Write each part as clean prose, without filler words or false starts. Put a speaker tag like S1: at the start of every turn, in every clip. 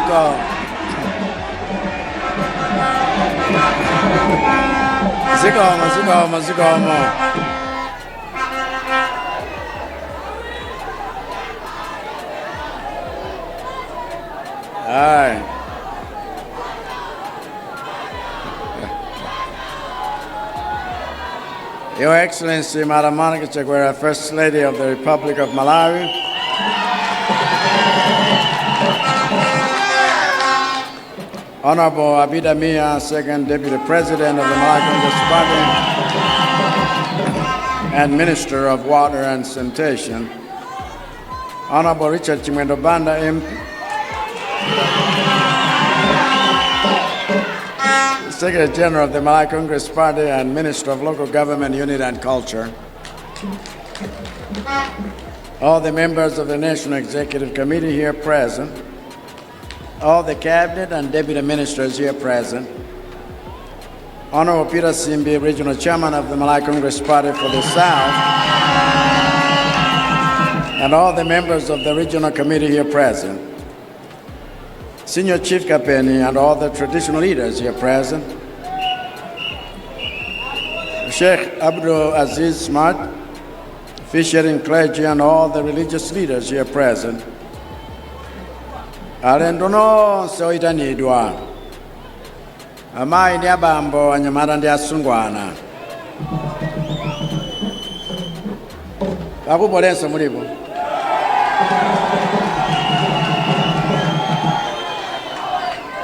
S1: Zikomo. Zikomo, zikomo, zikomo. Aye. Your Excellency, Madam Monica Chakwera, First Lady of the Republic of Malawi, Honorable Abida Mia, Second Deputy President of the Malawi Congress Party and Minister of Water and Sanitation, Honorable Richard Chimwendo Banda, MP, Secretary General of the Malawi Congress Party and Minister of Local Government, Unit and Culture, all the members of the National Executive Committee here present, all the Cabinet and Deputy Ministers here present, Honorable Peter Simbi, Regional Chairman of the Malawi Congress Party for the South, and all the members of the Regional Committee here present, Senior Chief Kapeni and all the traditional leaders here present, Sheikh Abdul Aziz Smart, officiating clergy and all the religious leaders here present, alendo nonse oyitanidwa, amayi ndi abambo, anyamata ndi asungwana, akupolenso mulipo.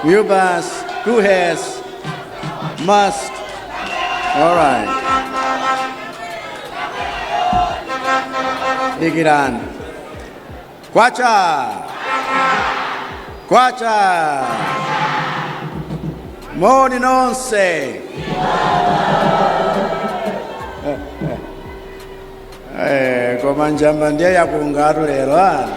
S1: MUBAS, KUHeS, MUST. All right. Dikirani. Kwacha. Kwacha. Moni nonse. Eh, koma njamba ndiye yakungatu lero, ah.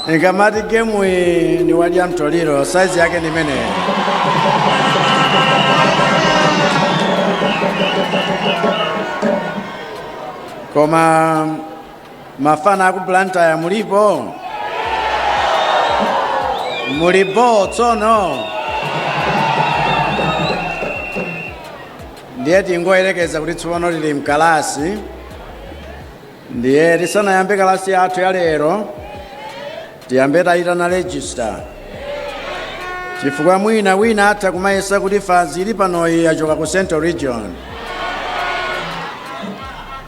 S1: Nikamati game iyi ni wadya mtoliro, size yake ni imeneyo. Koma mafana aku Blantyre mulipo? Mulipo tsono? Ndiye tingoyerekeza kuti tsopano tili mkalasi. Ndiye tisanayambe kalasi yathu ya lero, tiyambe tayitana register, chifukwa mwina wina atha kumayesa kuti fazi ili panoyi yachoka ku Central Region.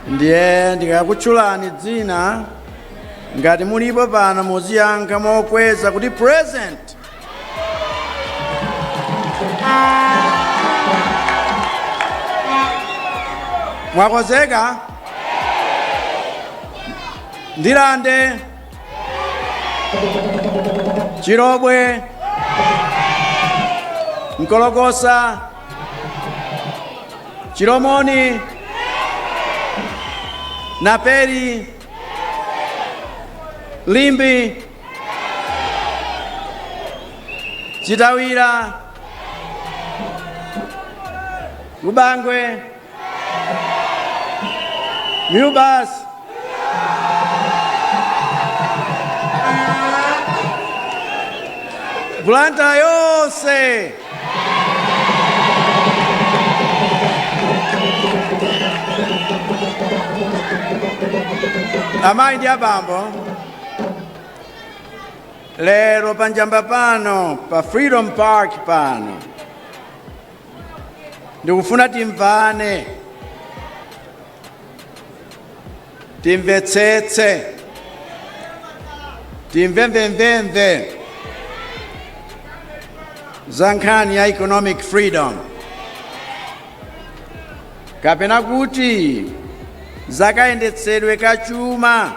S1: Ndiye ndikakutchulani dzina, ngati mulipo pano muziyankha mokweza kuti present. Mwakonzeka? Ndirande, Chirobwe, Nkolokosa, Chilomoni, Naperi, Limbi, Chitawira, Lubangwe, MUBAS, Blantyre yonse. Amayi ndi abambo, lero panjamba pano pa Freedom Park pano ndikufuna timvane, timvetsetse, timvemvemvemve za nkhani ya economic freedom, kapena kuti zakayendetsedwe kachuma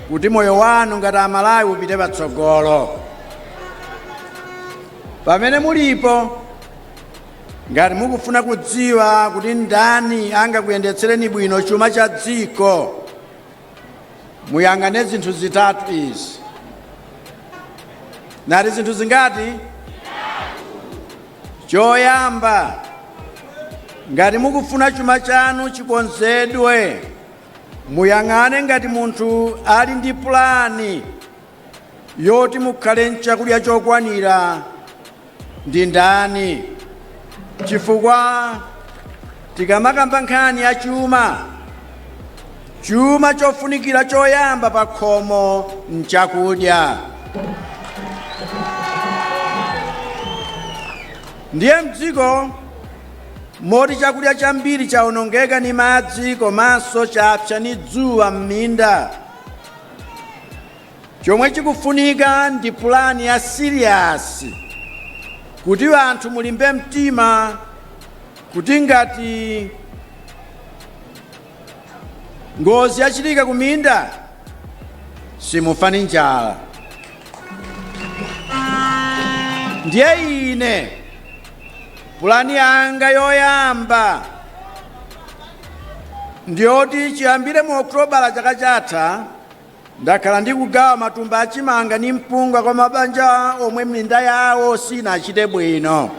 S1: kuti moyo wanu ngati Amalawi upite patsogolo. Pamene mulipo, ngati mukufuna kudziwa kuti ndani angakuyendetsereni bwino chuma cha dziko, muyang'ane zinthu zitatu izi. Nati zinthu zingati? Choyamba, Ngati mukufuna chuma chanu chikonzedwe, muyang'ane ngati munthu ali ndi pulani yoti mukhale nchakudya chokwanira ndi ndani, chifukwa tikamakamba nkhani ya chuma, chuma chofunikira choyamba pa khomo nchakudya. Ndiye mdziko moti chakudya chambiri chawonongeka ni madzi komanso chapsa ni dzuwa m'minda, chomwe chikufunika ndi pulani ya serious kuti anthu mulimbe mtima kuti ngati ngozi yachitika kuminda simufa ni njala. Ndiye ine pulani yanga yoyamba ndiyoti chiyambire mu Okutobala chaka chatha ndakhala ndikugawa matumba achimanga ndi mpunga kwa mabanja omwe minda yawo sinachite bwino.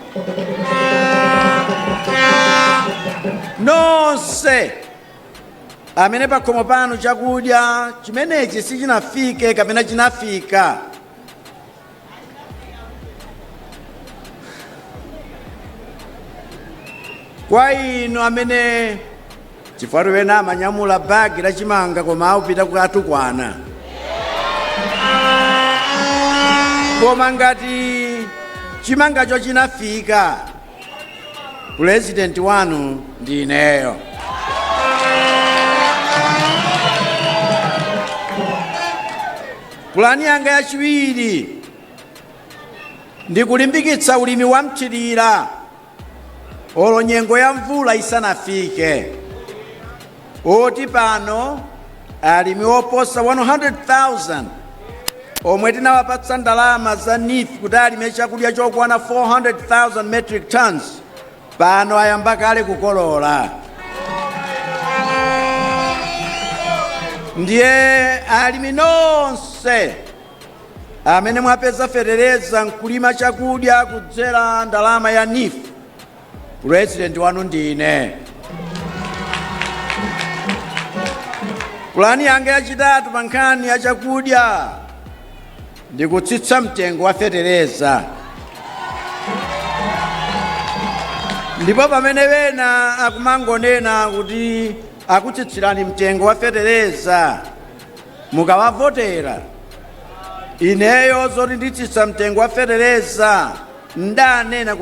S1: Nonse amene pakhomo panu chakudya chimenechi sichinafike kapena chinafika, kwa inu amene, chifukwa wena amanyamula bagi la chimanga koma akupita kukatukwana, koma ngati chimangacho chinafika, purezidenti wanu ndi ineyo. Pulani yanga yachiwiri ndi kulimbikitsa ulimi wa mthirira olo nyengo ya mvula isanafike, oti pano alimi oposa 100,000 omwe tinawapatsa ndalama za NEEF kuti alime chakudya chokwana 400,000 metric tons pano ayamba kale kukolola. Ndiye alimi nonse amene mwapeza fetereza nkulima chakudya kudzera ndalama ya NEEF, purezidenti wanu ndine. Pulani yanga yachitatu pa nkhani ya chakudya ndi kutsitsa mtengo wa fetereza. Ndipo pamene wena akumangonena kuti akutsitsirani mtengo wa fetereza mukawavotera, ineyo zoti nditsitsa mtengo wa fetereza ndanena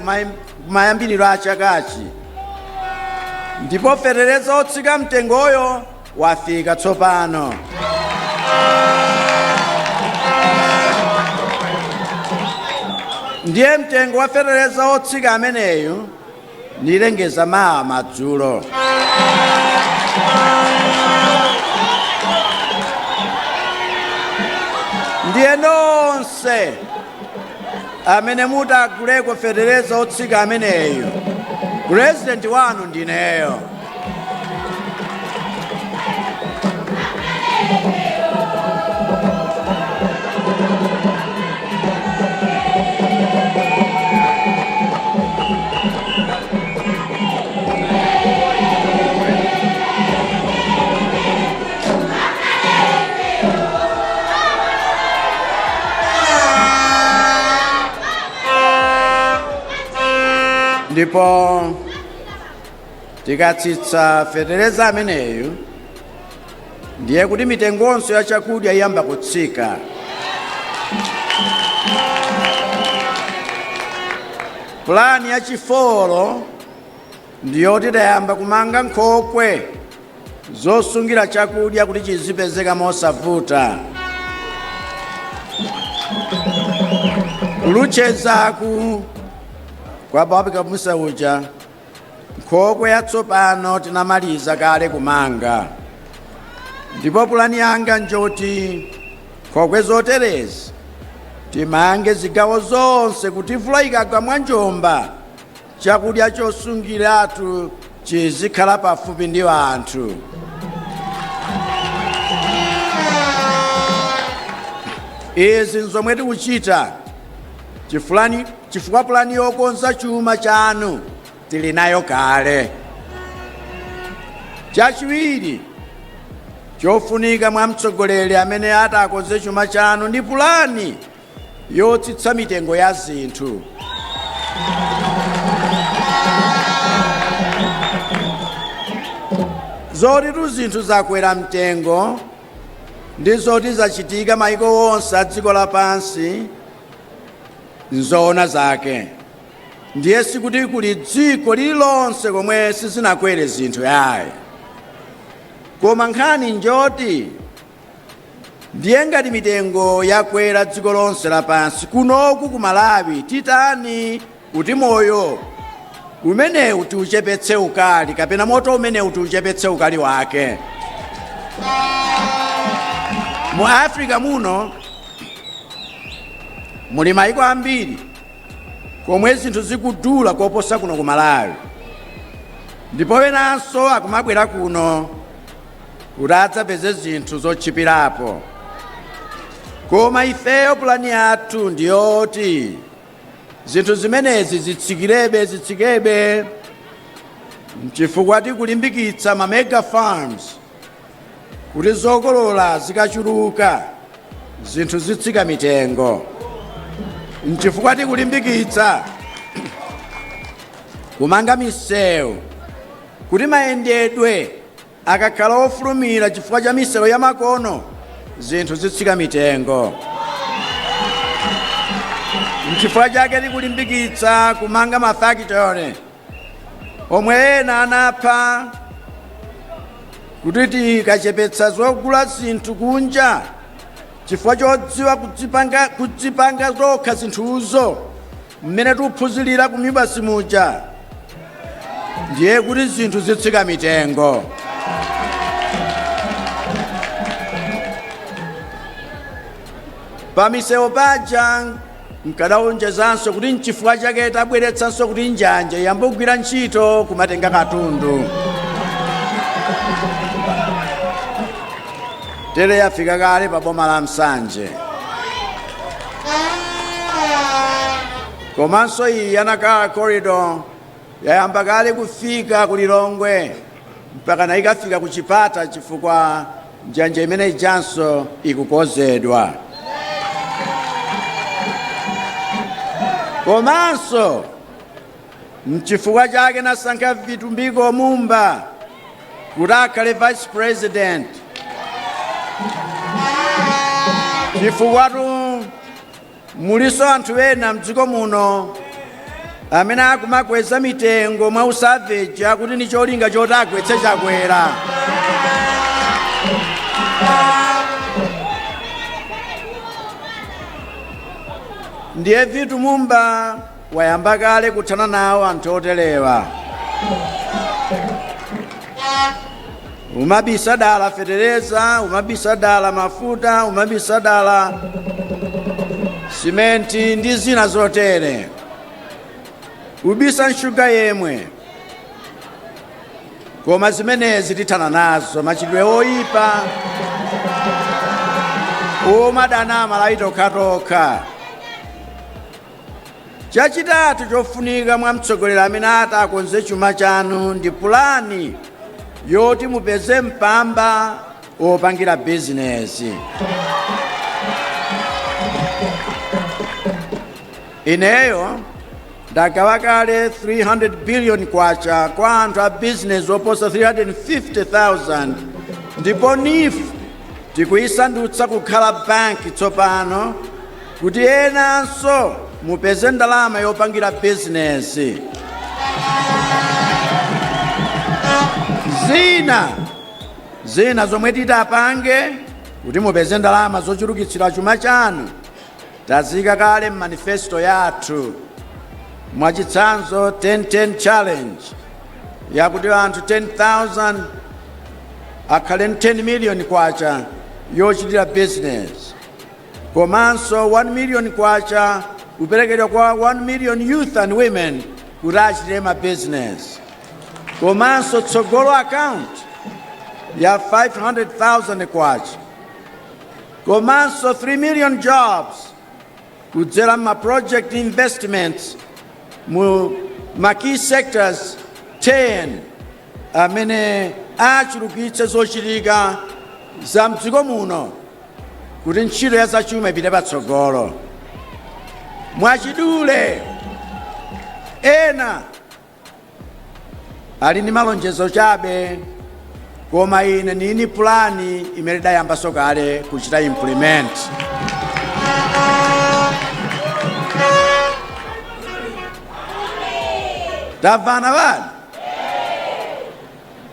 S1: kumayambiriro a chakachi, ndipo fetereza otsika mtengoyo wafika tsopano. Ndiye mtengo wa fetereza otsika ameneyu nilengeza mawa madzulo. Ndiye nonse amene mutaguleko fetereza otsika ameneyu, purezidenti wanu ndineyo. Ndipo tikatsitsa fetereza ameneyu, ndiye kuti mitengonso ya chakudya iyamba kutsika. Pulani ya chifolo ndiyoti tayamba kumanga nkhokwe zosungira chakudya kuti chizipezeka mosavuta. Kuluchezaku kwa Babi Musa uja, nkhokwe yatsopano tinamaliza kale kumanga, ndipo pulani yanga njoti nkhokwe zoterezi timange zigawo zonse kuti mvula ikagwa mwanjomba chakudya chosungiratu chizikhala pafupi ndi anthu. Izi nzomwe tikuchita chifukwa pulani yokonza chuma chanu tili nayo kale. Chachiwiri chofunika mwa mtsogoleri amene atakonze chuma chanu ndi pulani yotsitsa mitengo ya zinthu. Zotitu zinthu zakwera mtengo ndi zoti zachitika maiko onse a dziko lapansi, nzoona zake. Ndiye sikuti kuli dziko lililonse komwe sizinakwere zinthu ayi. Koma nkhani njoti ndiye ngati mitengo yakwera dziko lonse lapansi, kunoku ku Malawi titani kuti moyo umenewu tiuchepetse ukali, kapena moto umenewu tiuchepetse ukali wake? Mu Africa muno muli maiko ambiri komwe zinthu zikudula koposa kuno ku Malawi, ndipo enanso akumabwera kuno kuti adzapeze zinthu zotchipirapo. Koma ifeyo pulani yathu ndiyoti zinthu zimenezi zitsikirebe, zitsikebe, chifukwa tikulimbikitsa ma mega farms kuti zokolola zikachuluka zinthu zitsika mitengo. Nchifukwa tikulimbikitsa kumanga misewu kuti mayendedwe akakhala ofulumira chifukwa cha misewu ya makono, zinthu zitsika mitengo. Nchifukwa chake tikulimbikitsa kumanga mafakitore omwe ena anapha, kuti tikachepetsa zogula zinthu kunja chifukwa chodziwa kudzipanga zokha zinthuzo mmene tikuphunzirira ku MUBAS muja, ndiye kuti zinthu zitsika mitengo. Pamisewu paja nkadawonjezanso kuti nchifukwa chake tabweretsanso kuti njanje iyambe kugwira ntchito kumatenga katundu. Tere yafika kale pa boma la Msanje. Komanso iyi ya Nacala Corridor yayamba kale kufika ku Lilongwe mpaka na ikafika ku Chipata, chifukwa njanje imene ijanso ikukonzedwa. Komanso mchifukwa chake nasankha Vitumbiko Mumba kuti akhale vice president, chifukwa muliso anthu ena mdziko muno amene akumakweza mitengo mwa usavage akuti ni cholinga choti agwetse Chakwera. Ndiye Vitu Mumba wayamba kale kuthana nawo anthu otelewa. Umabisa dala fetereza, umabisa dala mafuta, umabisa dala simenti ndi zina zotere, ubisa nshuga yemwe. Koma zimenezi tithana nazo. Machitidwe oyipa omadana Malawi tokhatokha. Chachitatu chofunika mwa mtsogoleri amene atakonze chuma chanu ndi pulani yoti mupeze mpamba wopangira bizinesi. Ineyo ndagawa kale 300 billion kwacha kwa anthu a bizinesi oposa 350,000, ndipo NEEF tikuyisandutsa kukhala banki tsopano kuti enanso mupeze ndalama yopangira bizinesi. Zina zomwe titapange kuti mupeze ndalama zochulukitsira chuma chanu tazika kale m'manifesto yathu. Mwachitsanzo, 10-10 challenge yakuti anthu 10,000 akhale 10 million kwacha yochitira business, komanso 1 million kwacha kuperekedwa kwa 1 million youth and women kuti achitire ma business, komanso Tsogolo account ya 500,000 kwacha, komanso 3 million jobs kudzera ma project investments mu ma key sectors 10 amene Achulukitse zochitika za mdziko muno kuti ntchito ya zachuma ipite patsogolo. Mwachidule, ena ali ndi malonjezo chabe, koma ine nini pulani imene idayambaso kale kuchita implement. Tamvana bani?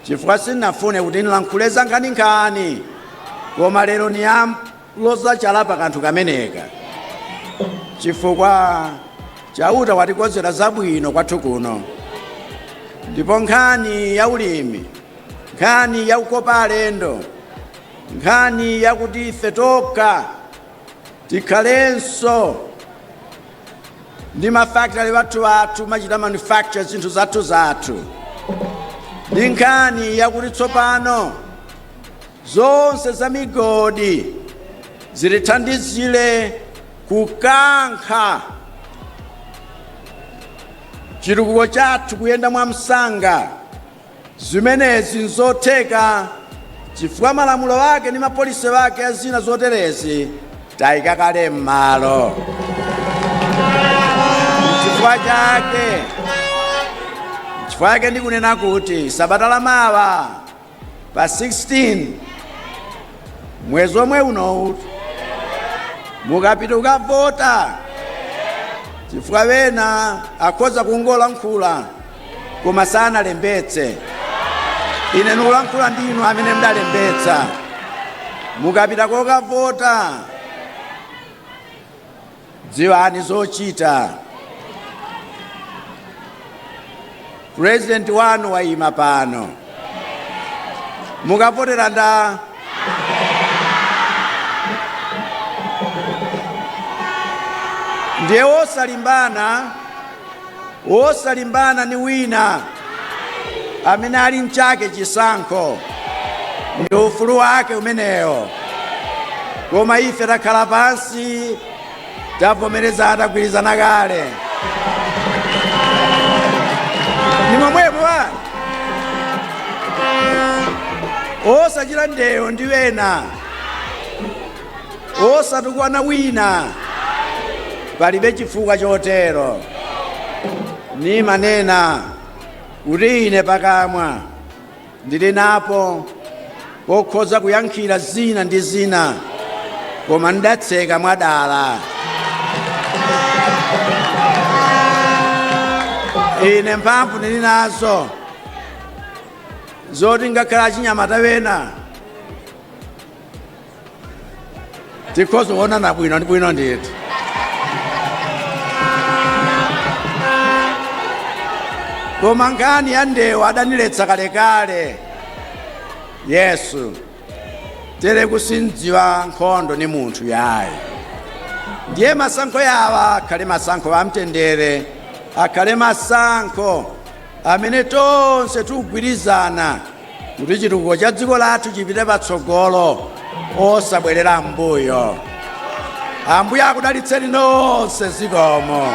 S1: Chifukwa sindinafune kuti ndilankhule za nkhaninkhani, koma lero niyaloza chala pa kanthu kameneka, chifukwa Chauta watikonzera zabwino kwathu kuno. Ndipo nkhani ya ulimi, nkhani ya kukopa alendo, nkhani yakuti ife tokha tikhalenso ndi mafakitale athu athu machita manufacture zinthu zathu zathu, ndi nkhani yakuti tsopano zonse za migodi zitithandizire kukankha chitukuko chathu kuyenda mwamsanga. Zimenezi nzotheka chifukwa malamulo ake ndi mapolisi ake azina zoterezi tayika kale m'malo. Chifukwa chake ndikunena kuti sabata lamawa pa 16 mwezi omwe unowu mukapita kukavota, chifukwa wena akhoza kungolankhula koma sanalembetse. Ine ndikulankhula ndinu amene mudalembetsa. Mukapita kokavota, dziwani zochita. Purezidenti wanu wayima pano, mukavotera nda? Ndiye wosalimbana, wosalimbana ni wina amene ali mchake chisankho, ndi ufulu wake umeneyo. Koma ife takhala pansi, tavomereza, tagwirizana kale, ni momwemo wani. Osachita ndewo ndi wena, osatukwana wina, palibe chifukwa chotero. Nimanena kuti ine pakamwa ndili napo pokhoza kuyankhira zina ndi zina, koma ndatseka mwadala. Ine mphamvu ndili nazo zoti ngakhale achinyamata wena tikhoza kuonana bwino ndi bwino ndithu. Koma nkhani ya ndewu adaniletsa kalekale Yesu, tere kusindziwa nkhondo ni munthu yayi. Ndiye masankho yawa akhale masankho amtendere, akhale masankho amene tonse tikugwirizana kuti chitukuko cha dziko lathu chipite patsogolo, osabwerera mbuyo. Ambuye akudalitseni nonse. Zikomo.